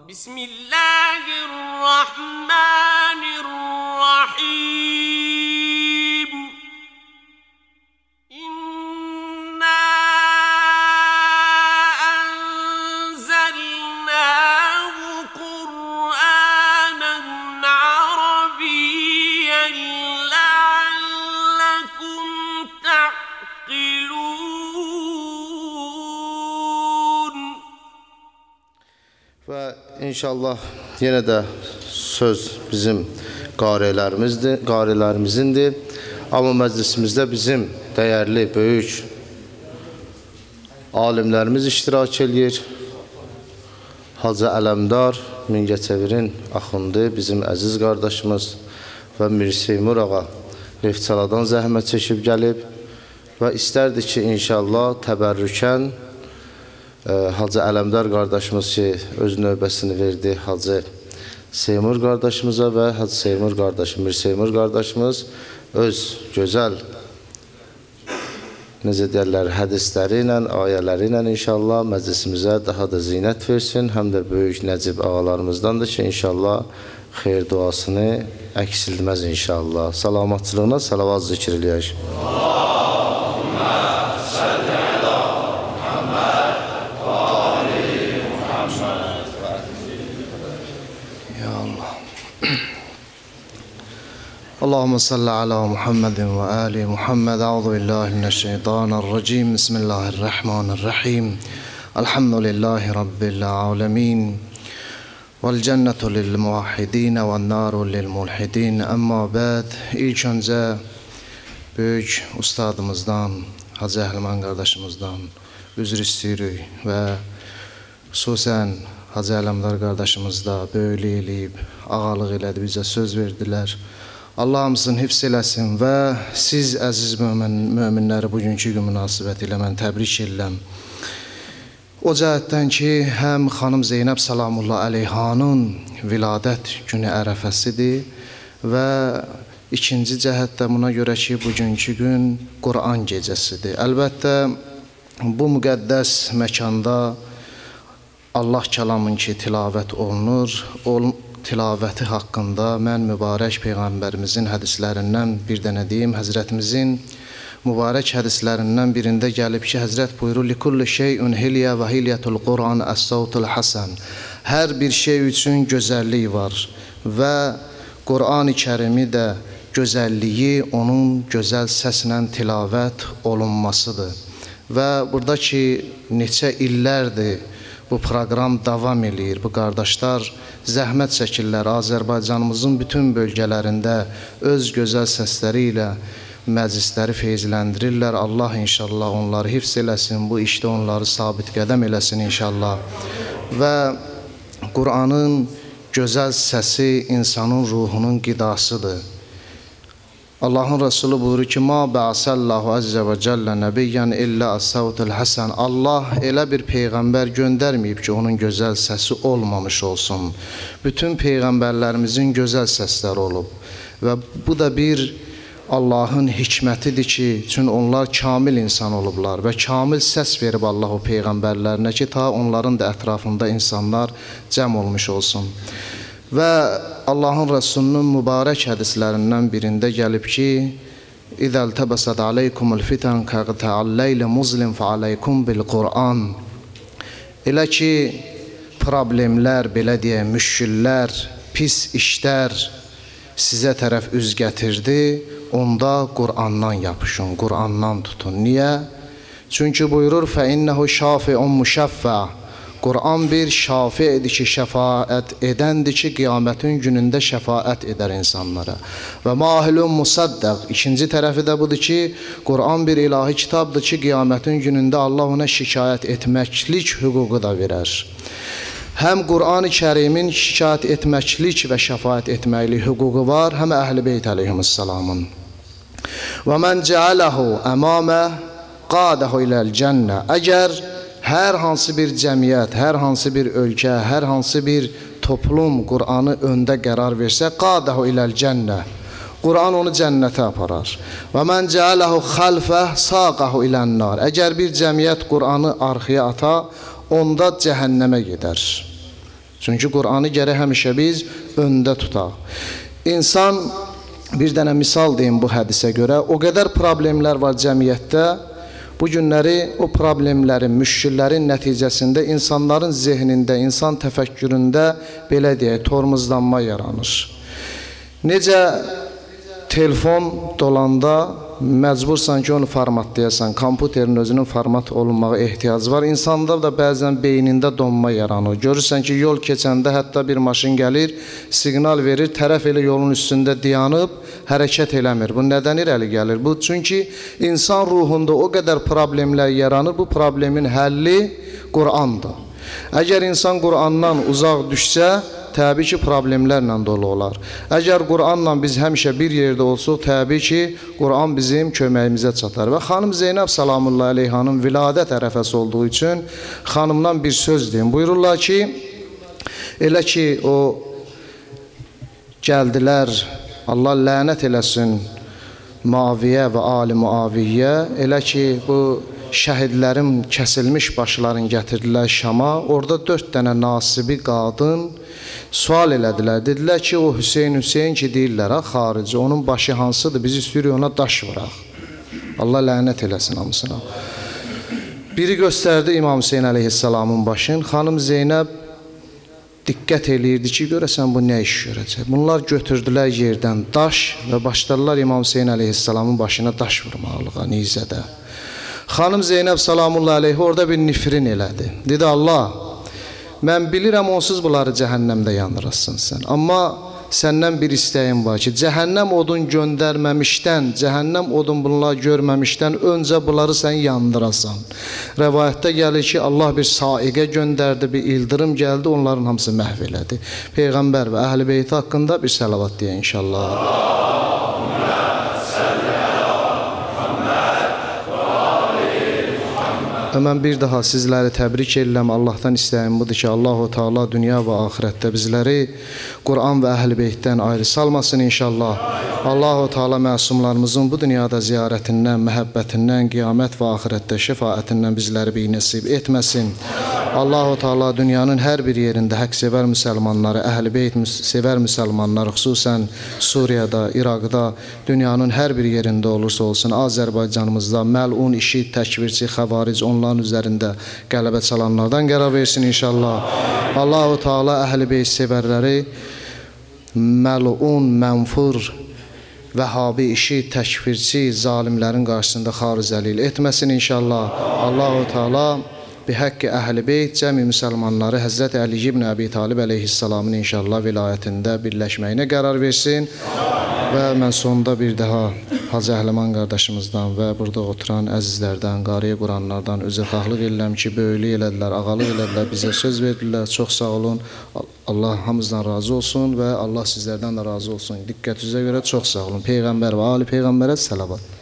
Bismillahirrahmanirrahim. İnna anzalnahu Kur'anen Arabiyyen leallekum ta'qilun. Və inşallah yenə də söz bizim qarilərimizdir. Amma məclisimizdə bizim dəyərli, böyük alimlərimiz iştirak eləyir. Hacı Ələmdar Mingəçevirin axundu, bizim əziz qardaşımız və Mir Seymur ağa Neftçaladan zəhmət çəkib gəlib və istərdi ki, inşallah təbərrükən Hacı Ələmdar qardaşımız ki, öz növbəsini verdi Hacı Seymur qardaşımıza və Hacı Seymur qardaşımız, Mir Seymur qardaşımız öz gözəl, necə deyərlər, hədisləri ilə, ayələri ilə inşallah məclisimizə daha da zinət versin. Həm də böyük Nəcib ağalarımızdandır ki, inşallah xeyir duasını əksilməz inşallah. Salamatçılığına salavat zikr eləyək. Allahümme salli ala Muhammedin ve ali Muhammed. Euzu billahi mineşşeytanirracim. Bismillahirrahmanirrahim. Elhamdülillahi rabbil alamin. Vel cennetu lil muvahhidin ve'n naru lil mulhidin. Amma ba'd. İlk öncə böyük ustadımızdan, Hacı Əhliman qardaşımızdan üzr istəyirik və xüsusən Hacı Ələmdar qardaşımız da böyüklük eləyib, ağalıq elədi, bizə söz verdilər. Allah hamısını hifz eləsin və siz əziz möminləri bugünkü gün münasibəti ilə mən təbrik edirəm. O cəhətdən ki, həm xanım Zeynəb Salamullah əleyhanın viladət günü ərəfəsidir və ikinci cəhətdə buna görə ki, bugünkü gün Quran gecəsidir. Əlbəttə, bu müqəddəs məkanda Allah kəlamın ki, tilavət olunur, tilavəti haqqında mən mübarək Peyğəmbərimizin hədislərindən bir dənə deyim. Həzrətimizin mübarək hədislərindən birində gəlib ki, Həzrət buyurur, Likulli şeyün hilyə və hilyətul Quran əs-savtul hasan. Hər bir şey üçün gözəllik var və Qur'an-ı Kərimi də gözəlliyi onun gözəl səslə tilavət olunmasıdır. Və burada ki, neçə illərdir bu proqram davam eləyir. Bu qardaşlar zəhmət çəkirlər. Azərbaycanımızın bütün bölgələrində öz gözəl səsləri ilə məclisləri feyzləndirirlər. Allah inşallah onları hifz eləsin, bu işdə onları sabit qədəm eləsin inşallah. Və Qur'anın gözəl səsi insanın ruhunun qidasıdır. Allahın Rəsulu buyurur ki, Ma bə'səllahu əzzə və cəllə nəbiyyən illə əs-savtul həsən. Allah elə bir peyğəmbər göndərməyib ki, onun gözəl səsi olmamış olsun. Bütün peyğəmbərlərimizin gözəl səsləri olub. Və bu da bir Allahın hikmətidir ki, çünki onlar kamil insan olublar və kamil səs verib Allah o peyğəmbərlərinə ki, ta onların da ətrafında insanlar cəm olmuş olsun. Və Allahın Rəsulunun mübarək hədislərindən birində gəlib ki, İzəl təbəsət aleykumul fitan kəqtəalleyli muzlim fəaleykum bil Qur'an. Elə ki, problemlər, belə deyək, müşkillər, pis işlər sizə tərəf üz gətirdi, onda Qur'andan yapışın, Qur'andan tutun. Niyə? Çünki buyurur, fəinnəhu şafi'un müşəffə. Qur'an bir şafi'dir ki, şəfaət edəndir ki, qiyamətin günündə şəfaət edər insanlara. Və mahilun musaddaq. İkinci tərəfi də budur ki, Qur'an bir ilahi kitabdır ki, qiyamətin günündə Allah ona şikayət etməklik hüququ da verər. Həm Qur'an-ı Kərimin şikayət etməklik və şəfaət etməklik hüququ var, həm Əhl-i Beyt əleyhissalamın. Və mən cəaləhu əmamə qadəhu iləl cənnə. Əgər Hər hansı bir cəmiyyət, hər hansı bir ölkə, hər hansı bir toplum Qur'anı öndə qərar versə, qadahu iləl cənnə. Quran onu cənnətə aparar. Və mən cəaləhu xəlfəh saqahu ilənnar. Əgər bir cəmiyyət Qur'anı arxaya ata, onda cəhənnəmə gedər. Çünki Qur'anı gərək həmişə biz öndə tutaq. İnsan, bir dənə misal deyim bu hədisə görə, o qədər problemlər var cəmiyyətdə. Bu günləri o problemlərin, müşkillərin nəticəsində insanların zehnində, insan təfəkküründə belə deyək, tormozlanma yaranır. Necə telefon dolanda məcbursan ki, onu formatlayasan, kompüterin özünün format olunmağa ehtiyacı var. İnsanda da bəzən beynində donma yaranır. Görürsən ki, yol keçəndə hətta bir maşın gəlir, siqnal verir, tərəf elə yolun üstündə dayanıb, hərəkət eləmir. Bu nədən irəli gəlir? Bu, çünki insan ruhunda o qədər problemlər yaranır, bu problemin həlli Qur'andır. Əgər insan Qur'andan uzaq düşsə, təbii ki, problemlərlə dolu olar. Əgər Qur'anla biz həmişə bir yerdə olsuq, təbii ki, Qur'an bizim köməyimizə çatar. Və xanım Zeynəb salamullah əleyhanın viladət ərəfəsi olduğu üçün xanımdan bir söz deyim. Buyururlar ki, elə ki, o gəldilər, Allah lənət eləsin Muaviyə və Ali Muaviyə, elə ki, bu şəhidlərin kəsilmiş başlarını gətirdilər Şama. Orada 4 dənə nasibi qadın sual elədilər. Dedilər ki, o Hüseyn, Hüseyn ki deyirlər, ha, xarici, onun başı hansıdır? Biz istəyirik ona daş vuraq. Allah lənət eləsin hamısına. Biri göstərdi İmam Hüseyn əleyhissalamın başını. Xanım Zeynəb diqqət eləyirdi ki, görəsən bu nə iş görəcək. Bunlar götürdülər yerdən daş və başladılar İmam Hüseyn əleyhissalamın başına daş vurmaqlığa, nizədə. Xanım Zeynəb salamullah əleyhi orada bir nifrin elədi. Dedi, Allah, mən bilirəm onsuz bunları cəhənnəmdə yandırasın sən. Amma səndən bir istəyim var ki, cəhənnəm odun göndərməmişdən, cəhənnəm odun bunları görməmişdən öncə bunları sən yandırasan. Rəvayətdə gəlir ki, Allah bir saiqə göndərdi, bir ildırım gəldi, onların hamısı məhv elədi. Peyğəmbər və əhl-i beyti haqqında bir səlavat deyə inşallah. Və mən bir daha sizləri təbrik edirəm. Allahdan istəyim budur ki, Allahu Teala dünya və axirətdə bizləri Quran və Əhl-i Beytdən ayrı salmasın inşallah. Allahu Teala məsumlarımızın bu dünyada ziyarətindən, məhəbbətindən, qiyamət və axirətdə şəfaətindən bizləri bir nəsib etməsin. Allahu Teala dünyanın hər bir yerində haqq sevər müsəlmanları, Əhl-i Beyt sevər müsəlmanları, xüsusən Suriyada, İraqda, dünyanın hər bir yerində olursa olsun, Azərbaycanımızda məlun, işid, təkvirçi, xəvaric, onların üzərində qələbə çalanlardan qərar versin inşallah. Allahu Teala Əhl-i Beyt sevərləri məlun, mənfur, Vəhabi, işid, təkfirçi, zalimlərin qarşısında xar-ı zəlil etməsin inşallah. Allahu Teala bihaqqi Əhl-i Beyt cəmi müsəlmanları Həzrət Əli ibn Əbi Talib əleyhissalamın inşallah vilayətində birləşməyinə qərar versin. Və mən sonda bir daha Hacı Əhliman qardaşımızdan və burada oturan əzizlərdən, qariyə Quranlardan üzrxahlıq edirəm ki, böyüklük elədilər, ağalıq elədilər, bizə söz verdilər. Çox sağ olun. Allah hamımızdan razı olsun və Allah sizlərdən də razı olsun. Diqqətinizə görə çox sağ olun. Peyğəmbər və ali Peyğəmbərə səlavat.